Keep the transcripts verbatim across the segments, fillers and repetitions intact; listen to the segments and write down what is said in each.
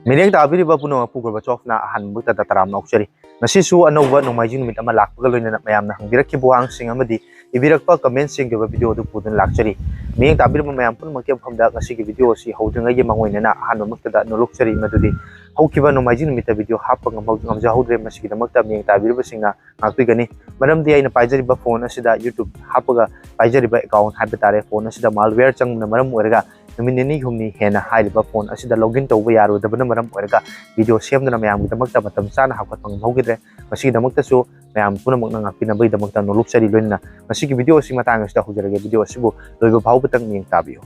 ꯃꯤꯠꯌꯦꯡ ꯇꯥꯕꯤꯔꯤꯕ ꯄꯨꯝꯅꯃꯛꯄꯨ ꯒꯣꯔꯕꯥꯆꯣꯐꯅ ꯑꯍꯥꯟꯕꯃꯛꯇꯗ ꯇꯔꯥꯝꯅ ꯑꯣꯛꯆꯔꯤ꯫ ꯉꯁꯤꯁꯨ ꯑꯅꯧꯕ ꯅꯣꯡꯃꯥꯏꯖꯤꯡ ꯅꯨꯃꯤꯠ ꯑꯃ ꯂꯥꯛꯄꯒ ꯂꯣꯏꯅꯅ ꯃꯌꯥꯝꯅ ꯍꯪꯕꯤꯔꯛꯈꯤꯕ ꯋꯥꯍꯪꯁꯤꯡ ꯑꯃꯗꯤ ꯏꯕꯤꯔꯛꯄ ꯀꯃꯦꯟꯁꯤꯡꯒꯤ ꯑꯣꯏꯕ ꯚꯤꯗꯤꯑꯣ ꯑꯗꯨ ꯄꯨꯗꯨꯅ ꯂꯥꯛꯆꯔꯤ꯫ ꯃꯤꯠꯌꯦꯡ ꯇꯥꯕꯤꯔꯤꯕ ꯃꯌꯥꯝ ꯄꯨꯝꯅꯃꯛꯀꯤ ꯃꯐꯝꯗ ꯉꯁꯤꯒꯤ ꯚꯤꯗꯤꯑꯣ ꯑꯁꯤ ꯍꯧꯗ꯭ꯔꯤꯉꯩꯒꯤ ꯃꯥꯡꯑꯣꯏꯅꯅ ꯑꯍꯥꯟꯕꯃꯛꯇꯗ ꯅꯣꯂꯨꯛꯆꯔꯤ, ꯃꯗꯨꯗꯤ ꯍꯧꯈꯤꯕ ꯅꯣꯡꯃꯥꯏꯖꯤꯡ ꯅꯨꯃꯤꯠꯇ ꯚꯤꯗꯤꯑꯣ ꯍꯥꯞꯄ ꯉꯝꯍꯧ-, ꯉꯝꯖꯍꯧꯗ꯭ꯔꯦ꯫ ꯃꯁꯤꯒꯤꯗꯃꯛꯇ ꯃꯤꯠꯌꯦꯡ ꯇꯥꯕꯤꯔꯤꯕꯁꯤꯡꯅ ꯉꯥꯛꯄꯤꯒꯅꯤ꯫ ꯃꯔꯝꯗꯤ ꯑꯩꯅ ꯄꯥꯏꯖꯔꯤꯕ ꯐꯣꯟ ꯑꯁꯤꯗ YouTube ꯍꯥꯞꯄꯒ ꯄꯥꯏꯖꯔꯤꯕ ꯑꯦꯀꯥꯎꯟ ꯍꯥꯏꯕ ꯇꯥꯔꯦ, ꯐꯣꯟ ꯑꯁꯤꯗ malware ꯆꯪꯕꯅ ꯃꯔꯝ ꯑꯣꯏꯔꯒ ꯅꯨꯃꯤꯠ ꯅꯤꯅꯤ ꯍꯨꯝꯅꯤ ꯍꯦꯟꯅ ꯍꯥꯏꯔꯤꯕ ꯐꯣꯟ ꯑꯁꯤꯗ login ꯇꯧꯕ ꯌꯥꯔꯣꯏꯗꯕꯅ ꯃꯔꯝ ꯑꯣꯏꯔꯒ ꯚꯤꯗꯤꯑꯣ ꯁꯦꯝꯗꯨꯅ ꯃꯌꯥꯝꯒꯤꯗꯃꯛꯇ ꯃꯇꯝ ꯆꯥꯅ ꯍꯥꯞꯀꯠꯄ ꯉꯝꯍꯧꯈꯤꯗ꯭ꯔꯦ꯫ ꯃꯁꯤꯒꯤꯗꯃꯛꯇꯁꯨ ꯃꯌꯥꯝ ꯄꯨꯝꯅꯃꯛꯅ ꯉꯥꯛꯄꯤꯅꯕꯒꯤꯗꯃꯛꯇ ꯅꯣꯂꯨꯛꯆꯔꯤ꯫ ꯂꯣꯏꯅꯅ ꯃꯁꯤꯒꯤ ꯚꯤꯗꯤꯑꯣ ꯑꯁꯤ ꯃꯇꯥꯡ ꯑꯁꯤꯗ ꯍꯧꯖꯔꯒꯦ꯫ ꯚꯤꯗꯤꯑꯣ ꯑꯁꯤꯕꯨ ꯂꯣꯏꯕ ꯐꯥꯎꯕꯇꯪ ꯃꯤꯠꯌꯦꯡ ꯇꯥꯕꯤꯌꯨ꯫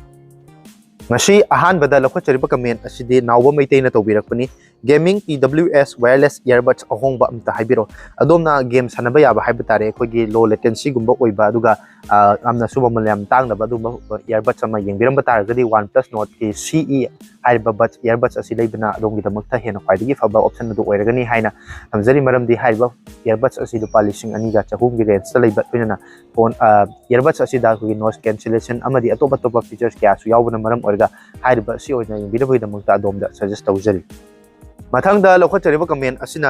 ꯉꯁꯤ ꯑꯍꯥꯟꯕꯗ ꯂꯧꯈꯠꯆꯔꯤꯕ ꯀꯃꯦꯟ ꯑꯁꯤꯗꯤ ꯅꯥꯎꯕ ꯃꯩꯇꯩꯅ ꯇꯧꯕꯤꯔꯛꯄꯅꯤ꯫ Gaming T W S wireless earbuds ꯑꯍꯣꯡꯕ ꯑꯝꯇ ꯍꯥꯏꯕꯤꯔꯛꯑꯣ꯫ ꯑꯗꯣꯝꯅ ꯒꯦꯝ ꯁꯥꯟꯅꯕ ꯌꯥꯕ ꯍꯥꯏꯕ ꯇꯥꯔꯦ, ꯑꯩꯈꯣꯏꯒꯤ low latencyꯒꯨꯝꯕ ꯑꯣꯏꯕ, ꯑꯗꯨꯒ ꯑ, ꯌꯥꯝꯅꯁꯨ ꯃꯃꯜ ꯌꯥꯝ ꯇꯥꯡꯗꯕ ꯑꯗꯨꯒꯨꯝꯕ earbuds ꯑꯃ ꯌꯦꯡꯕꯤꯔꯝꯕ ꯇꯥꯔꯒꯗꯤ OnePlus Nordꯀꯤ C E ꯍꯥꯏꯔꯤꯕ buds, earbuds ꯑꯁꯤ ꯂꯩꯕꯅ ꯑꯗꯣꯝꯒꯤꯗꯃꯛꯇ ꯍꯦꯟꯅ ꯈ꯭ꯋꯥꯏꯗꯒꯤ ꯐꯕ option ꯑꯗꯨ ꯑꯣꯏꯔꯒꯅꯤ ꯍꯥꯏꯅ ꯊꯝꯖꯔꯤ꯫ ꯃꯔꯝꯗꯤ ꯍꯥꯏꯔꯤꯕ earbuds ꯑꯁꯤ ꯂꯨꯄꯥ ꯂꯤꯁꯤꯡ ꯑꯅꯤꯒ ꯆꯍꯨꯝꯒꯤ rangeꯇ ꯂꯩꯕ, ꯂꯣꯏꯅꯅ ꯐꯣꯟ, ꯑ, earbuds ꯑꯁꯤꯗ ꯑꯩꯈꯣꯏꯒꯤ noise cancellation ꯑꯃꯗꯤ ꯑꯇꯣꯞ ꯑꯇꯣꯞꯄ features ꯀꯌꯥꯁꯨ ꯌꯥꯎꯕꯅ ꯃꯔꯝ ꯑꯣꯏꯔꯒ ꯍꯥꯏꯔꯤꯕ ꯑꯁꯤ ꯑꯣꯏꯅ ꯌꯦꯡꯕꯤꯅꯕꯒꯤꯗꯃꯛꯇ ꯑꯗꯣꯝꯗ suggest ꯇꯧꯖꯔꯤ꯫ ꯃꯊꯪꯗ ꯂꯧꯈꯠꯆꯔꯤꯕ ꯀꯃꯦꯟ ꯑꯁꯤꯅ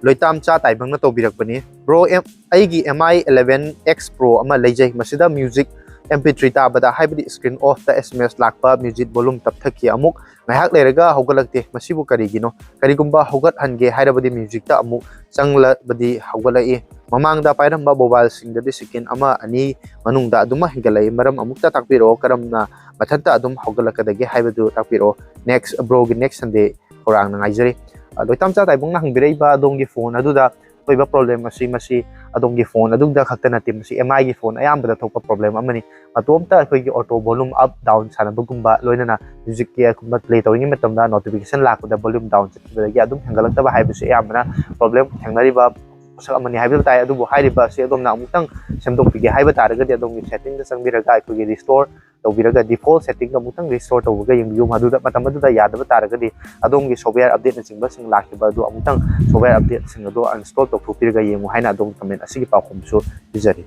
ꯂꯣꯏꯇꯥꯝꯆꯥ ꯇꯥꯏꯕꯪꯅ ꯇꯧꯕꯤꯔꯛꯄꯅꯤ꯫ Bro, ꯑꯦꯝ-, ꯑꯩꯒꯤ M I eleven X Pro ꯑꯃ ꯂꯩꯖꯩ꯫ ꯃꯁꯤꯗ music M P three ꯇꯥꯕꯗ, ꯍꯥꯏꯕꯗꯤ screen offꯇ S M S ꯂꯥꯛꯄ, music volume ꯇꯞꯊꯈꯤ, ꯑꯃꯨꯛ ꯉꯥꯏꯍꯥꯛ ꯂꯩꯔꯒ ꯍꯧꯒꯠꯂꯛꯇꯦ꯫ ꯃꯁꯤꯕꯨ ꯀꯔꯤꯒꯤꯅꯣ? ꯀꯔꯤꯒꯨꯝꯕ ꯍꯧꯒꯠꯍꯟꯒꯦ ꯍꯥꯏꯔꯕꯗꯤ musicꯇ ꯑꯃꯨꯛ ꯆꯪꯂꯕꯗꯤ ꯍꯧꯒꯠꯂꯛꯏ꯫ ꯃꯃꯥꯡꯗ ꯄꯥꯏꯔꯝꯕ mobileꯁꯤꯡꯗꯗꯤ second ꯑꯃ ꯑꯅꯤ ꯃꯅꯨꯡꯗ ꯑꯗꯨꯃꯛ ꯍꯦꯟꯒꯠꯂꯛꯏ꯫ ꯃꯔꯝ ꯑꯃꯨꯛꯇ ꯇꯥꯛꯄꯤꯔꯛꯑꯣ, ꯀꯔꯝꯅ ꯃꯊꯟꯇ ꯑꯗꯨꯝ ꯍꯧꯒꯠꯂꯛꯀꯗꯒꯦ ꯍꯥꯏꯕꯗꯨ ꯇꯥꯛꯄꯤꯔꯛꯑꯣ꯫ Next, broꯒꯤ next Sunday ꯈꯧꯔꯥꯡꯅ ꯉꯥꯏꯖꯔꯤ꯫ ꯑ, ꯂꯣꯏꯇꯥꯝꯆꯥ ꯇꯥꯏꯕꯪꯅ ꯍꯪꯕꯤꯔꯛꯏꯕ ꯑꯗꯣꯝꯒꯤ ꯐꯣꯟ ꯑꯗꯨꯗ ꯊꯣꯛꯏꯕ problem ꯑꯁꯤ, ꯃꯁꯤ ꯑꯗꯣꯝꯒꯤ ꯐꯣꯟ ꯑꯗꯨꯗ ꯈꯛꯇ ꯅꯠꯇꯦ, ꯃꯁꯤ M Iꯒꯤ ꯐꯣꯟ ꯑꯌꯥꯝꯕꯗ ꯊꯣꯛꯄ problem ꯑꯃꯅꯤ꯫ ꯃꯇꯣꯝꯇ ꯑꯩꯈꯣꯏꯒꯤ auto volume up down ꯁꯥꯟꯅꯕꯒꯨꯝꯕ, ꯂꯣꯏꯅꯅ music ꯀꯌꯥꯒꯨꯝꯕ play ꯇꯧꯔꯤꯉꯩ ꯃꯇꯝꯗ notification ꯂꯥꯛꯄꯗ volume down ꯆꯠꯈꯤꯕꯗꯒꯤ ꯑꯗꯨꯝ ꯍꯦꯟꯒꯠꯂꯛꯇꯕ ꯍꯥꯏꯕꯁꯤ ꯑꯌꯥꯝꯕꯅ problem ꯊꯦꯡꯅꯔꯤꯕ ꯄꯣꯠꯁꯛ ꯑꯃꯅꯤ ꯍꯥꯏꯕ ꯇꯥꯏ꯫ ꯑꯗꯨꯕꯨ ꯍꯥꯏꯔꯤꯕ ꯑꯁꯤ ꯑꯗꯣꯝꯅ ꯑꯃꯨꯛꯇꯪ ꯁꯦꯝꯗꯣꯛꯄꯤꯒꯦ ꯍꯥꯏꯕ ꯇꯥꯔꯒꯗꯤ, ꯑꯗꯣꯝꯒꯤ settingꯗ ꯆꯪꯕꯤꯔꯒ ꯑꯩꯈꯣꯏꯒꯤ restore ꯇꯧꯕꯤꯔꯒ default settingꯗ ꯑꯃꯨꯛꯇꯪ restore ꯇꯧꯕꯒ ꯌꯦꯡꯕꯤꯌꯨ꯫ ꯃꯗꯨꯗ, ꯃꯇꯝ ꯑꯗꯨꯗ ꯌꯥꯗꯕ ꯇꯥꯔꯒꯗꯤ ꯑꯗꯣꯝꯒꯤ software updateꯅꯆꯤꯡꯕꯁꯤꯡ ꯂꯥꯛꯈꯤꯕ ꯑꯗꯨ ꯑꯃꯨꯛꯇꯪ software updateꯁꯤꯡ ꯑꯗꯨ uninstall ꯇꯧꯊꯣꯛꯄꯤꯔꯒ ꯌꯦꯡꯉꯨ ꯍꯥꯏꯅ ꯑꯗꯣꯝꯒꯤ comment ꯑꯁꯤꯒꯤ ꯄꯥꯎꯈꯨꯝꯁꯨ ꯄꯤꯖꯔꯤ꯫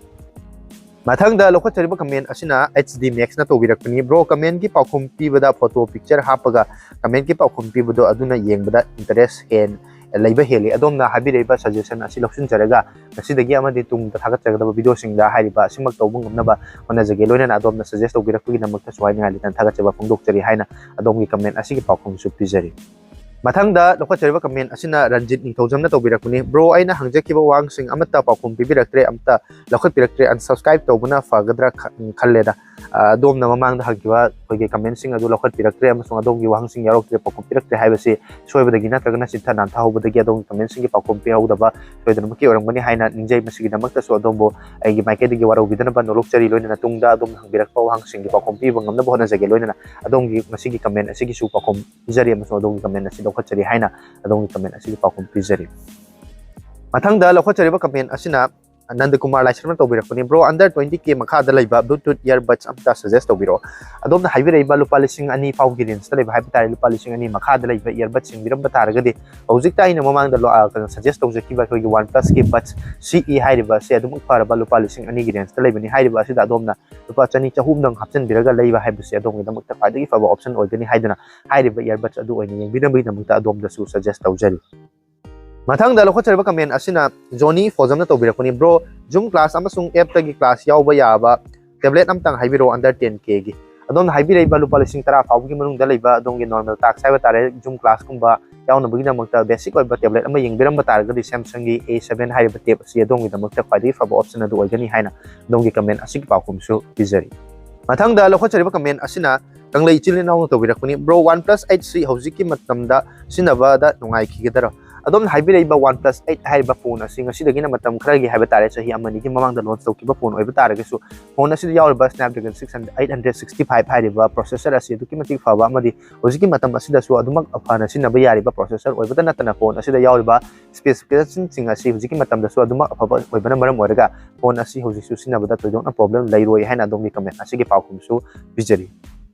ꯃꯊꯪꯗ ꯂꯧꯈꯠꯆꯔꯤꯕ ꯀꯃꯦꯟ ꯑꯁꯤꯅ ꯑꯩꯆ ꯗꯤ ꯃꯦꯛꯁꯅ ꯇꯧꯕꯤꯔꯛꯄꯅꯤ꯫ ꯕ꯭ꯔꯣ, ꯀꯃꯦꯟꯒꯤ ꯄꯥꯎꯈꯨꯝ ꯄꯤꯕꯗ ꯐꯣꯇꯣ ꯄꯤꯛꯆꯔ ꯍꯥꯞꯄꯒ ꯀꯃꯦꯟꯒꯤ ꯄꯥꯎꯈꯨꯝ ꯄꯤꯕꯗꯣ ꯑꯗꯨꯅ ꯌꯦꯡꯕꯗ ꯏꯟꯇꯔꯦꯁ ꯍꯦꯟ ꯂꯩꯕ ꯍꯦꯜꯂꯤ꯫ ꯑꯗꯣꯝꯅ ꯍꯥꯏꯕꯤꯔꯛꯏꯕ ꯁꯖꯦꯁꯟ ꯑꯁꯤ ꯂꯧꯁꯤꯟꯖꯔꯒ ꯉꯁꯤꯗꯒꯤ ꯑꯃꯗꯤ ꯇꯨꯡꯗ ꯊꯥꯒꯠꯆꯒꯗꯕ ꯚꯤꯗꯤꯑꯣꯁꯤꯡꯗ ꯍꯥꯏꯔꯤꯕ ꯑꯁꯤꯃꯛ ꯇꯧꯕ ꯉꯝꯅꯕ ꯍꯣꯠꯅꯖꯒꯦ꯫ ꯂꯣꯏꯅꯅ ꯑꯗꯣꯝꯅ ꯁꯖꯦꯁ ꯇꯧꯕꯤꯔꯛꯄꯒꯤꯗꯃꯛꯇꯁꯨ ꯍꯥꯏꯅꯤꯡꯉꯥꯏ ꯂꯩꯇꯅ ꯊꯥꯒꯠꯆꯕ ꯐꯣꯡꯗꯣꯛꯆꯔꯤ ꯍꯥꯏꯅ ꯑꯗꯣꯝꯒꯤ ꯀꯃꯦꯟ ꯑꯁꯤꯒꯤ ꯄꯥꯎꯈꯨꯝꯁꯨ ꯄꯤꯖꯔꯤ꯫ ꯃꯊꯪꯗ ꯂꯧꯈꯠꯆꯔꯤꯕ ꯀꯃꯦꯟ ꯑꯁꯤꯅ ꯔꯟꯖꯤꯠ ꯅꯤꯡꯊꯧꯖꯝꯅ ꯇꯧꯕꯤꯔꯛꯄꯅꯤ꯫ ꯕ꯭ꯔꯣ, ꯑꯩꯅ ꯍꯪꯖꯈꯤꯕ ꯋꯥꯍꯪꯁꯤꯡ ꯑꯃꯠꯇ ꯄꯥꯎꯈꯨꯝ ꯄꯤꯕꯤꯔꯛꯇ꯭ꯔꯦ, ꯑꯃꯠꯇ ꯂꯧꯈꯠꯄꯤꯔꯛꯇ꯭ꯔꯦ, unsubscribe ꯇꯧꯕꯅ ꯐꯒꯗ꯭ꯔꯥ ꯈ-, ꯈꯜꯂꯦꯗ꯫ ꯑ, ꯑꯗꯣꯝꯅ ꯃꯃꯥꯡꯗ ꯍꯪꯈꯤꯕ ꯑꯩꯈꯣꯏꯒꯤ ꯀꯃꯦꯟꯁꯤꯡ ꯑꯗꯨ ꯂꯧꯈꯠꯄꯤꯔꯛꯇ꯭ꯔꯦ ꯑꯃꯁꯨꯡ ꯑꯗꯣꯝꯒꯤ ꯋꯥꯍꯪꯁꯤꯡ ꯌꯥꯎꯔꯛꯇ꯭ꯔꯦ, ꯄꯥꯎꯈꯨꯝ ꯄꯤꯔꯛꯇ꯭ꯔꯦ ꯍꯥꯏꯕꯁꯤ ꯁꯣꯏꯕꯗꯒꯤ ꯅꯠꯇ꯭ꯔꯒꯅ ꯆꯤꯟꯊ ꯅꯥꯟꯊꯍꯧꯕꯗꯒꯤ ꯑꯗꯣꯝꯒꯤ ꯀꯃꯦꯟꯁꯤꯡꯒꯤ ꯄꯥꯎꯈꯨꯝ ꯄꯤꯍꯧꯗꯕ ꯁꯣꯏꯗꯅꯃꯛꯀꯤ ꯑꯣꯏꯔꯝꯒꯅꯤ ꯍꯥꯏꯅ ꯅꯤꯡꯖꯩ꯫ ꯃꯁꯤꯒꯤꯗꯃꯛꯇꯁꯨ ꯑꯗꯣꯝꯕꯨ ꯑꯩꯒꯤ ꯃꯥꯏꯀꯩꯗꯒꯤ ꯋꯥꯔꯧꯕꯤꯗꯅꯕ ꯅꯣꯂꯣꯛꯆꯔꯤ꯫ ꯂꯣꯏꯅꯅ ꯇꯨꯡꯗ ꯑꯗꯣꯝꯅ ꯍꯪꯕꯤꯔꯛꯄ ꯋꯥꯍꯪꯁꯤꯡꯒꯤ ꯄꯥꯎꯈꯨꯝ ꯄꯤꯕ ꯉꯝꯅꯕ ꯍꯣꯠꯅꯖꯒꯦ꯫ ꯂꯣꯏꯅꯅ ꯑꯗꯣꯝꯒꯤ ꯉꯁꯤꯒꯤ ꯀꯃꯦꯟ ꯑꯁꯤꯒꯤꯁꯨ ꯄꯥꯎꯈꯨꯝ ꯄꯤꯖꯔꯤ ꯑꯃꯁꯨꯡ ꯑꯗꯣꯝꯒꯤ ꯀꯃꯦꯟ ꯑꯁꯤ ꯂꯧꯈꯠꯆꯔꯤ ꯍꯥꯏꯅ ꯑꯗꯣꯝꯒꯤ ꯀꯃꯦꯟ ꯑꯁꯤꯒꯤ ꯄꯥꯎꯈꯨꯝ ꯄꯤꯖꯔꯤ꯫ ꯃꯊꯪꯗ ꯂꯧꯈꯠꯆꯔꯤꯕ ꯀꯃꯦꯟ ꯑꯁꯤꯅ ꯅꯟꯗꯀꯨꯃꯥꯔ ꯂꯥꯏꯁ꯭ꯔꯝꯅ ꯇꯧꯕꯤꯔꯛꯄꯅꯤ꯫ ꯕ꯭ꯔꯣ, under twenty K ꯃꯈꯥꯗ ꯂꯩꯕ Bluetooth earbuds ꯑꯝꯇ suggest ꯇꯧꯕꯤꯔꯛꯑꯣ꯫ ꯑꯗꯣꯝꯅ ꯍꯥꯏꯕꯤꯔꯛꯏꯕ ꯂꯨꯄꯥ ꯂꯤꯁꯤꯡ ꯑꯅꯤ ꯐꯥꯎꯒꯤ ꯔꯦꯟꯖꯇ ꯂꯩꯕ ꯍꯥꯏꯕ ꯇꯥꯔꯦ, ꯂꯨꯄꯥ ꯂꯤꯁꯤꯡ ꯑꯅꯤ ꯃꯈꯥꯗ ꯂꯩꯕ earbuds ꯌꯦꯡꯕꯤꯔꯝꯕ ꯇꯥꯔꯒꯗꯤ ꯍꯧꯖꯤꯛꯇ ꯑꯩꯅ ꯃꯃꯥꯡꯗ ꯂꯣ-, ꯑ, ꯀꯩꯅꯣ, suggest ꯇꯧꯖꯈꯤꯕ ꯑꯩꯈꯣꯏꯒꯤ OnePlus ꯀꯤ Buds C E ꯍꯥꯏꯔꯤꯕ ꯑꯁꯤ ꯑꯗꯨꯃꯛ ꯐꯔꯕ ꯂꯨꯄꯥ ꯂꯤꯁꯤꯡ ꯑꯅꯤꯒꯤ ꯔꯦꯟꯖꯇ ꯂꯩꯕꯅꯤ꯫ ꯍꯥꯏꯔꯤꯕ ꯑꯁꯤꯗ ꯑꯗꯣꯝꯅ ꯂꯨꯄꯥ ꯆꯅꯤ ꯆꯍꯨꯝꯗꯪ ꯍꯥꯞꯆꯤꯟꯕꯤꯔꯒ ꯂꯩꯕ ꯍꯥꯏꯕꯁꯤ ꯑꯗꯣꯝꯒꯤꯗꯃꯛꯇ ꯈ꯭ꯋꯥꯏꯗꯒꯤ ꯐꯕ option ꯑꯣꯏꯒꯅꯤ ꯍꯥꯏꯗꯨꯅ ꯍꯥꯏꯔꯤꯕ earbuds ꯑꯗꯨ ꯑꯣꯏꯅ ꯌꯦꯡꯕꯤꯅꯕꯒꯤꯗꯃꯛꯇ ꯑꯗꯣꯝꯗꯁꯨ suggest ꯇꯧꯖꯔꯤ꯫ ꯃꯊꯪꯗ ꯂꯧꯈꯠꯆꯔꯤꯕ ꯀꯃꯦꯟ ꯑꯁꯤꯅ ꯖꯣꯅꯤ ꯐꯣꯖꯝꯅ ꯇꯧꯕꯤꯔꯛꯄꯅꯤ꯫ ꯕ꯭ꯔꯣ, Zoom class ꯑꯃꯁꯨꯡ app ꯇꯒꯤ class ꯌꯥꯎꯕ ꯌꯥꯕ tablet ꯑꯃꯇꯪ ꯍꯥꯏꯕꯤꯔꯛꯑꯣ under ten K ꯒꯤ꯫ ꯑꯗꯣꯝꯅ ꯍꯥꯏꯕꯤꯔꯛꯏꯕ ꯂꯨꯄꯥ ꯂꯤꯁꯤꯡ ꯇꯔꯥ ꯐꯥꯎꯕꯒꯤ ꯃꯅꯨꯡꯗ ꯂꯩꯕ ꯑꯗꯣꯝꯒꯤ normal task ꯍꯥꯏꯕ ꯇꯥꯔꯦ, Zoom class ꯀꯨꯝꯕ ꯌꯥꯎꯅꯕꯒꯤꯗꯃꯛꯇ basic ꯑꯣꯏꯕ tablet ꯑꯃ ꯌꯦꯡꯕꯤꯔꯝꯕ ꯇꯥꯔꯒꯗꯤ Samsung ꯒꯤ A seven ꯍꯥꯏꯔꯤꯕ tab ꯑꯁꯤ ꯑꯗꯣꯝꯒꯤꯗꯃꯛꯇ ꯈ꯭ꯋꯥꯏꯗꯒꯤ ꯐꯕ option ꯑꯗꯨ ꯑꯣꯏꯒꯅꯤ ꯍꯥꯏꯅ ꯑꯗꯣꯝꯒꯤ ꯀꯃꯦꯟ ꯑꯁꯤꯒꯤ ꯄꯥꯎꯈꯨꯝꯁꯨ ꯄꯤꯖꯔꯤ꯫ ꯃꯊꯪꯗ ꯂꯧꯈꯠꯆꯔꯤꯕ ꯀꯃꯦꯟ ꯑꯁꯤꯅ ꯀꯪꯂꯩ ꯏꯆꯤꯜ ꯏꯅꯥꯎꯅ ꯇꯧꯕꯤꯔꯛꯄꯅꯤ꯫ ꯕ꯭ꯔꯣ, OnePlus eight C ꯍꯧꯖꯤꯛꯀꯤ ꯃꯇꯝꯗ ꯁꯤꯖꯤꯟꯅꯕꯗ ꯅꯨꯡꯉꯥꯏꯈꯤꯒꯗꯔꯣ? ꯑꯗꯣꯝꯅ ꯍꯥꯏꯕꯤꯔꯛꯏꯕ OnePlus eight ꯍꯥꯏꯔꯤꯕ ꯐꯣꯟ ꯑꯁꯤ ꯉꯁꯤꯗꯒꯤꯅ ꯃꯇꯝ ꯈꯔꯒꯤ ꯍꯥꯏꯕ ꯇꯥꯔꯦ, ꯆꯍꯤ ꯑꯃꯅꯤꯒꯤ ꯃꯃꯥꯡꯗ launch ꯇꯧꯈꯤꯕ ꯐꯣꯟ ꯑꯣꯏꯕ ꯇꯥꯔꯒꯁꯨ, ꯐꯣꯟ ꯑꯁꯤꯗ ꯌꯥꯎꯔꯤꯕ Snapdragon six hundred, eight hundred sixty five ꯍꯥꯏꯔꯤꯕ processor ꯑꯁꯤ ꯑꯗꯨꯛꯀꯤ ꯃꯇꯤꯛ ꯐꯕ ꯑꯃꯗꯤ ꯍꯧꯖꯤꯛꯀꯤ ꯃꯇꯝ ꯑꯁꯤꯗꯁꯨ ꯑꯗꯨꯃꯛ ꯐꯅ ꯁꯤꯖꯤꯟꯅꯕ ꯌꯥꯔꯤꯕ processor ꯑꯣꯏꯕꯇ ꯅꯠꯇꯅ ꯐꯣꯟ ꯑꯁꯤꯗ ꯌꯥꯎꯔꯤꯕ specificationꯁꯤꯡ ꯑꯁꯤ ꯍꯧꯖꯤꯛꯀꯤ ꯃꯇꯝꯗꯁꯨ ꯑꯗꯨꯃꯛ ꯑꯐꯕ ꯑꯣꯏꯕꯅ ꯃꯔꯝ ꯑꯣꯏꯔꯒ ꯐꯣꯟ ꯑꯁꯤ ꯍꯧꯖꯤꯛꯁꯨ ꯁꯤꯖꯤꯟꯅꯕꯗ ꯊꯣꯏꯗꯣꯛꯅ problem ꯂꯩꯔꯣꯏ ꯍꯥꯏꯅ ꯑꯗꯣꯝꯒꯤ ꯀꯃꯦꯟ ꯑꯁꯤꯒꯤ ꯄꯥꯎꯈꯨꯝꯁꯨ ꯄꯤꯖꯔꯤ꯫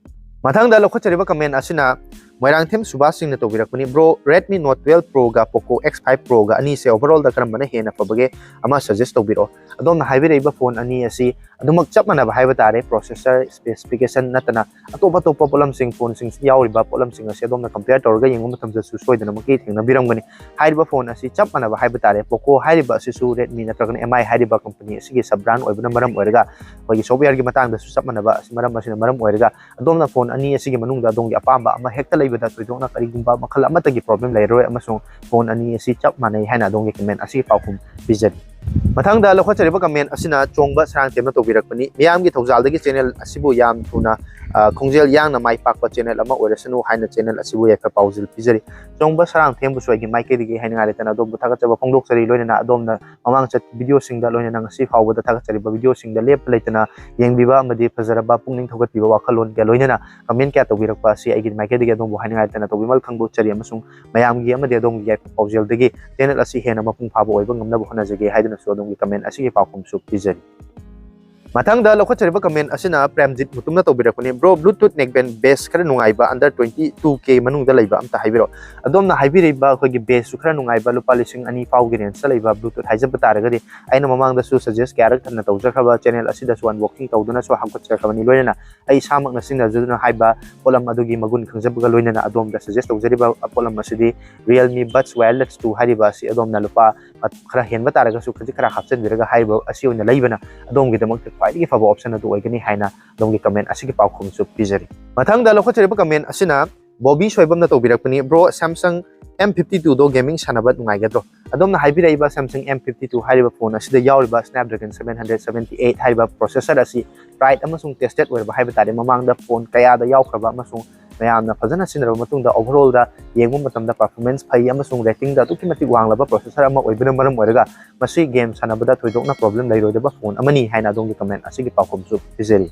ꯃꯊꯪꯗ ꯂꯧꯈꯠꯆꯔꯤꯕ ꯀꯃꯦꯟ ꯑꯁꯤꯅ ꯃꯣꯏꯔꯥꯡꯊꯦꯝ ꯁꯨꯕꯥꯁ ꯁꯤꯡꯅ ꯇꯧꯕꯤꯔꯛꯄꯅꯤ, "Bro, Redmi Note twelve Pro ꯒ Poco X five Pro ꯒ ꯑꯅꯤꯁꯦ overall ꯗ ꯀꯔꯝꯕꯅ ꯍꯦꯟꯅ ꯐꯕꯒꯦ? ꯑꯃ suggest ꯇꯧꯕꯤꯔꯛꯑꯣ꯫ ꯑꯗꯣꯝꯅ ꯍꯥꯏꯕꯤꯔꯛꯏꯕ ꯐꯣꯟ ꯑꯅꯤ ꯑꯁꯤ ꯑꯗꯨꯃꯛ ꯆꯞ ꯃꯥꯟꯅꯕ ꯍꯥꯏꯕ ꯇꯥꯔꯦ, processor, specification ꯅꯠꯇꯅ ꯑꯇꯣꯞ ꯑꯇꯣꯞꯄ ꯄꯣꯠꯂꯝꯁꯤꯡ, ꯐꯣꯟꯁꯤꯡꯁꯤꯗ ꯌꯥꯎꯔꯤꯕ ꯄꯣꯠꯂꯝꯁꯤꯡ ꯑꯁꯤ ꯑꯗꯣꯝꯅ compare ꯇꯧꯔꯒ ꯌꯦꯡꯕ ꯃꯇꯝꯗꯁꯨ ꯁꯣꯏꯗꯅꯃꯛꯀꯤ ꯊꯦꯡꯅꯕꯤꯔꯝꯒꯅꯤ꯫ ꯍꯥꯏꯔꯤꯕ ꯐꯣꯟ ꯑꯁꯤ ꯆꯞ ꯃꯥꯟꯅꯕ ꯍꯥꯏꯕ ꯇꯥꯔꯦ, Poco ꯍꯥꯏꯔꯤꯕ ꯑꯁꯤꯁꯨ Redmi ꯅꯠꯇ꯭ꯔꯒꯅ M I ꯍꯥꯏꯔꯤꯕ company ꯑꯁꯤꯒꯤ sub brand ꯑꯣꯏꯕꯅ ꯃꯔꯝ ꯑꯣꯏꯔꯒ ꯑꯩꯈꯣꯏꯒꯤ software ꯒꯤ ꯃꯇꯥꯡꯗꯁꯨ ꯆꯞ ꯃꯥꯟꯅꯕ ꯑꯁꯤ, ꯃꯔꯝ ꯑꯁꯤꯅ ꯃꯔꯝ ꯑꯣꯏꯔꯒ ꯑꯗꯣꯝꯅ ꯐꯣꯟ ꯑꯅꯤ ꯑꯁꯤꯒꯤ ꯃꯅꯨꯡꯗ ꯑꯗꯣꯝꯒꯤ ꯑꯄꯥꯝꯕ ꯑꯃ ꯍꯦꯛꯇ ꯂꯩꯕꯗ ꯊꯣꯏꯗꯣꯛꯅ ꯀꯔꯤꯒꯨꯝꯕ ꯃꯈꯜ ꯑꯃꯠꯇꯒꯤ problem ꯂꯩꯔꯔꯣꯏ ꯑꯃꯁꯨꯡ ꯐꯣꯟ ꯑꯅꯤ ꯑꯁꯤ ꯆꯞ ꯃꯥꯟꯅꯩ ꯍꯥꯏꯅ ꯑꯗꯣꯝꯒꯤ comment ꯑꯁꯤꯒꯤ ꯄꯥꯎꯈꯨꯝ ꯄꯤꯖꯔꯤ꯫ ꯃꯊꯪꯗ ꯂꯧꯈꯠꯆꯔꯤꯕ comment ꯑꯁꯤꯅ ꯆꯣꯡꯕ ꯁꯔꯥꯡꯊꯦꯝꯅ ꯇꯧꯕꯤꯔꯛꯄꯅꯤ꯫ ꯃꯤꯌꯥꯝꯒꯤ ꯊꯧꯖꯥꯜꯗꯒꯤ channel ꯑꯁꯤꯕꯨ ꯌꯥꯝ ꯊꯨꯅ, ꯑ, ꯈꯣꯡꯖꯦꯜ ꯌꯥꯡꯅ ꯃꯥꯏ ꯄꯥꯛꯄ channel ꯑꯃ ꯑꯣꯏꯔꯁꯅꯨ ꯍꯥꯏꯅ channel ꯑꯁꯤꯕꯨ ꯌꯥꯏꯐ ꯄꯥꯎꯖꯦꯜ ꯄꯤꯖꯔꯤ꯫ ꯆꯣꯡꯕ ꯁꯔꯥꯡꯊꯦꯝꯕꯨꯁꯨ ꯑꯩꯒꯤ ꯃꯥꯏꯀꯩꯗꯒꯤ ꯍꯥꯏꯅꯤꯡꯉꯥꯏ ꯂꯩꯇꯅ ꯑꯗꯣꯝꯕꯨ ꯊꯥꯒꯠꯆꯕ ꯐꯣꯡꯗꯣꯛꯆꯔꯤ꯫ ꯂꯣꯏꯅꯅ ꯑꯗꯣꯝꯅ ꯃꯃꯥꯡ ꯆꯠ video ꯁꯤꯡꯗ, ꯂꯣꯏꯅꯅ ꯉꯁꯤ ꯐꯥꯎꯕꯗ ꯊꯥꯒꯠꯆꯔꯤꯕ video ꯁꯤꯡꯗ ꯂꯦꯞꯄ ꯂꯩꯇꯅ ꯌꯦꯡꯕꯤꯕ ꯑꯃꯗꯤ ꯐꯖꯔꯕ ꯄꯨꯛꯅꯤꯡ ꯊꯧꯒꯠꯄꯤꯕ ꯋꯥꯈꯜꯂꯣꯟ ꯀꯌꯥ ꯂꯣꯏꯅꯅ comment ꯀꯌꯥ ꯇꯧꯕꯤꯔꯛꯄ ꯑꯁꯤ ꯑꯩꯒꯤ ꯃꯥꯏꯀꯩꯗꯒꯤ ꯑꯗꯣꯝꯕꯨ ꯍꯥꯏꯅꯤꯡꯉꯥꯏ ꯂꯩꯇꯅ ꯇꯧꯕꯤꯃꯜ ꯈꯪꯕ ꯎꯠꯆꯔꯤ ꯑꯃꯁꯨꯡ ꯃꯌꯥꯝꯒꯤ ꯑꯃꯗꯤ ꯑꯗꯣꯝꯒꯤ ꯌꯥꯏꯐ ꯄꯥꯎꯖꯦꯜꯗꯒꯤ channel ꯑꯁꯤ ꯍꯦꯟꯅ ꯃꯄꯨꯡ ꯐꯥꯕ ꯑꯣꯏꯕ ꯉꯝꯅꯕ ꯍꯣꯠꯅꯖꯒꯦ ꯍꯥꯏꯗꯨꯅꯁꯨ ꯑꯗꯣꯝꯒꯤ comment ꯑꯁꯤꯒꯤ ꯄꯥꯎꯈꯨꯝꯁꯨ ꯄꯤꯖꯔꯤ꯫ ꯃꯊꯪꯗ ꯂꯧꯈꯠꯆꯔꯤꯕ comment ꯑꯁꯤꯅ Premjit ꯃꯨꯇꯨꯝꯅ ꯇꯧꯕꯤꯔꯛꯄꯅꯤ꯫ "Bro, Bluetooth neckband bass ꯈꯔ ꯅꯨꯡꯉꯥꯏꯕ under twenty two K ꯃꯅꯨꯡꯗ ꯂꯩꯕ ꯑꯝꯇ ꯍꯥꯏꯕꯤꯔꯛꯑꯣ꯫" ꯑꯗꯣꯝꯅ ꯍꯥꯏꯕꯤꯔꯤꯕ ꯑꯩꯈꯣꯏꯒꯤ bass ꯁꯨ ꯈꯔ ꯅꯨꯡꯉꯥꯏꯕ ꯂꯨꯄꯥ ꯂꯤꯁꯤꯡ ꯑꯅꯤ ꯐꯥꯎꯒꯤ range ꯇ ꯂꯩꯕ Bluetooth ꯍꯥꯏꯖꯕ ꯇꯥꯔꯒꯗꯤ, ꯑꯩꯅ ꯃꯃꯥꯡꯗꯁꯨ suggest ꯀꯌꯥꯔꯛ ꯊꯟꯅ ꯇꯧꯖꯈ꯭ꯔꯕ, channel ꯑꯁꯤꯗꯁꯨ unboxing ꯇꯧꯗꯨꯅꯁꯨ ꯍꯥꯞꯀꯠꯆꯈ꯭ꯔꯕꯅꯤ꯫ ꯂꯣꯏꯅꯅ ꯑꯩ ꯏꯁꯥꯃꯛꯅ ꯁꯤꯖꯤꯟꯅꯖꯗꯨꯅ ꯍꯥꯏꯕ ꯄꯣꯠꯂꯝ ꯑꯗꯨꯒꯤ ꯃꯒꯨꯟ ꯈꯪꯖꯕꯒ ꯂꯣꯏꯅꯅ ꯑꯗꯣꯝꯗ suggest ꯇꯧꯖꯔꯤꯕ ꯄꯣꯠꯂꯝ ꯑꯁꯤꯗꯤ Realme Buds Wireless two ꯍꯥꯏꯔꯤꯕ ꯑꯁꯤ ꯑꯗꯣꯝꯅ ꯂꯨꯄꯥ ꯈꯔ ꯍꯦꯟꯕ ꯇꯥꯔꯒꯁꯨ ꯈꯖꯤꯛ ꯈꯔ ꯍꯥꯞꯆꯤꯟꯕꯤꯔꯒ ꯍꯥꯏꯔꯤꯕ ꯑꯁꯤ ꯑꯣꯏꯅ ꯂꯩꯕꯅ ꯑꯗꯣꯝꯒꯤꯗꯃꯛꯇ ꯈ꯭ꯋꯥꯏꯗꯒꯤ ꯐꯕ option ꯑꯗꯨ ꯑꯣꯏꯒꯅꯤ ꯍꯥꯏꯅ ꯑꯗꯣꯝꯒꯤ comment ꯑꯁꯤꯒꯤ ꯄꯥꯎꯈꯨꯝꯁꯨ ꯄꯤꯖꯔꯤ꯫ ꯃꯊꯪꯗ ꯂꯧꯈꯠꯆꯔꯤꯕ comment ꯑꯁꯤꯅ Bobby ꯁꯣꯏꯕꯝꯅ ꯇꯧꯕꯤꯔꯛꯄꯅꯤ꯫ "Bro, Samsung M fifty two ꯗꯣ gaming ꯁꯥꯟꯅꯕ ꯅꯨꯡꯉꯥꯏꯒꯗ꯭ꯔꯣ?" ꯑꯗꯣꯝꯅ ꯍꯥꯏꯕꯤꯔꯛꯏꯕ Samsung M fifty two ꯍꯥꯏꯔꯤꯕ ꯐꯣꯟ ꯑꯁꯤꯗ ꯌꯥꯎꯔꯤꯕ Snapdragon seven hundred seventy eight ꯍꯥꯏꯔꯤꯕ processor ꯑꯁꯤ tried ꯑꯃꯁꯨꯡ tested ꯑꯣꯏꯔꯕ ꯍꯥꯏꯕ ꯇꯥꯔꯦ꯫ ꯃꯃꯥꯡꯗ ꯐꯣꯟ ꯀꯌꯥꯗ ꯌꯥꯎꯈ꯭ꯔꯕ ꯑꯃꯁꯨꯡ ꯃꯌꯥꯝꯅ ꯐꯖꯅ ꯁꯤꯖꯤꯟꯅꯔꯕ ꯃꯇꯨꯡꯗ overall ꯗ ꯌꯦꯡꯕ ꯃꯇꯝꯗ performance ꯐꯩ ꯑꯃꯁꯨꯡ rating ꯗ ꯑꯗꯨꯛꯀꯤ ꯃꯇꯤꯛ ꯋꯥꯡꯂꯕ processor ꯑꯃ ꯑꯣꯏꯕꯅ ꯃꯔꯝ ꯑꯣꯏꯔꯒ ꯃꯁꯤ game ꯁꯥꯟꯅꯕꯗ ꯊꯣꯏꯗꯣꯛꯅ problem ꯂꯩꯔꯣꯏꯗꯕ ꯐꯣꯟ ꯑꯃꯅꯤ ꯍꯥꯏꯅ ꯑꯗꯣꯝꯒꯤ comment ꯑꯁꯤꯒꯤ ꯄꯥꯎꯈꯨꯝꯁꯨ ꯄꯤꯖꯔꯤ꯫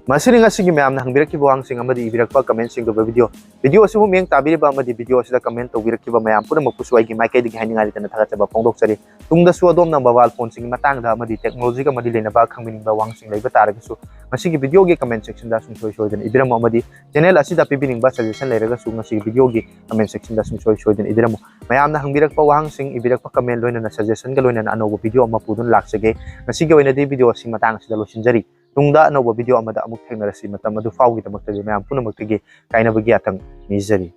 ꯃꯁꯤꯅꯤ ꯉꯁꯤꯒꯤ ꯃꯌꯥꯝꯅ ꯍꯪꯕꯤꯔꯛꯈꯤꯕ ꯋꯥꯍꯪꯁꯤꯡ ꯑꯃꯗꯤ ꯏꯕꯤꯔꯛꯄ comment ꯁꯤꯡꯗꯨꯕ video꯫ Video ꯑꯁꯤꯕꯨ ꯃꯤꯠꯌꯦꯡ ꯇꯥꯕꯤꯔꯤꯕ ꯑꯃꯗꯤ video ꯑꯁꯤꯗ comment ꯇꯧꯕꯤꯔꯛꯈꯤꯕ ꯃꯌꯥꯝ ꯄꯨꯝꯅꯃꯛꯄꯨꯁꯨ ꯑꯩꯒꯤ ꯃꯥꯏꯀꯩꯗꯒꯤ ꯍꯥꯏꯅꯤꯡꯉꯥꯏ ꯂꯩꯇꯅ ꯊꯥꯒꯠꯆꯕ ꯐꯣꯡꯗꯣꯛꯆꯔꯤ꯫ ꯇꯨꯡꯗꯁꯨ ꯑꯗꯣꯝꯅ mobile phone ꯁꯤꯡꯒꯤ ꯃꯇꯥꯡꯗ ꯑꯃꯗꯤ technology ꯒ ꯃꯔꯤ ꯂꯩꯅꯕ ꯈꯪꯕꯤꯅꯤꯡꯕ ꯋꯥꯍꯪꯁꯤꯡ ꯂꯩꯕ ꯇꯥꯔꯒꯁꯨ ꯉꯁꯤꯒꯤ video ꯒꯤ comment section ꯗ ꯁꯨꯡꯁꯣꯏ ꯁꯣꯏꯗꯅ ꯏꯕꯤꯔꯝꯃꯨ, ꯑꯃꯗꯤ channel ꯑꯁꯤꯗ ꯄꯤꯕꯤꯅꯤꯡꯕ suggestion ꯂꯩꯔꯒꯁꯨ ꯉꯁꯤꯒꯤ video ꯒꯤ comment section ꯗ ꯁꯨꯡꯁꯣꯏ ꯁꯣꯏꯗꯅ ꯏꯕꯤꯔꯝꯃꯨ꯫ ꯃꯌꯥꯝꯅ ꯍꯪꯕꯤꯔꯛꯄ ꯋꯥꯍꯪꯁꯤꯡ, ꯏꯕꯤꯔꯛꯄ comment ꯂꯣꯏꯅꯅ suggestion ꯒ ꯂꯣꯏꯅꯅ ꯑꯅꯧꯕ video ꯑꯃ ꯄꯨꯗꯨꯅ ꯂꯥꯛꯆꯒꯦ꯫ ꯉꯁꯤꯒꯤ ꯑꯣꯏꯅꯗꯤ video ꯑꯁꯤ ꯃꯇꯥꯡ ꯑꯁꯤꯗ ꯂꯣꯏꯁꯤꯟꯖꯔꯤ꯫ ꯇꯨꯡꯗ ꯑꯅꯧꯕ video ꯑꯃꯗ ꯑꯃꯨꯛ ꯊꯦꯡꯅꯔꯁꯤ꯫ ꯃꯇꯝ ꯑꯗꯨ ꯐꯥꯎꯒꯤꯗꯃꯛꯇꯗꯤ ꯃꯌꯥꯝ ꯄꯨꯝꯅꯃꯛꯇꯒꯤ ꯀꯥꯏꯅꯕꯒꯤ ꯌꯥꯊꯪ ꯅꯤꯖꯔꯤ꯫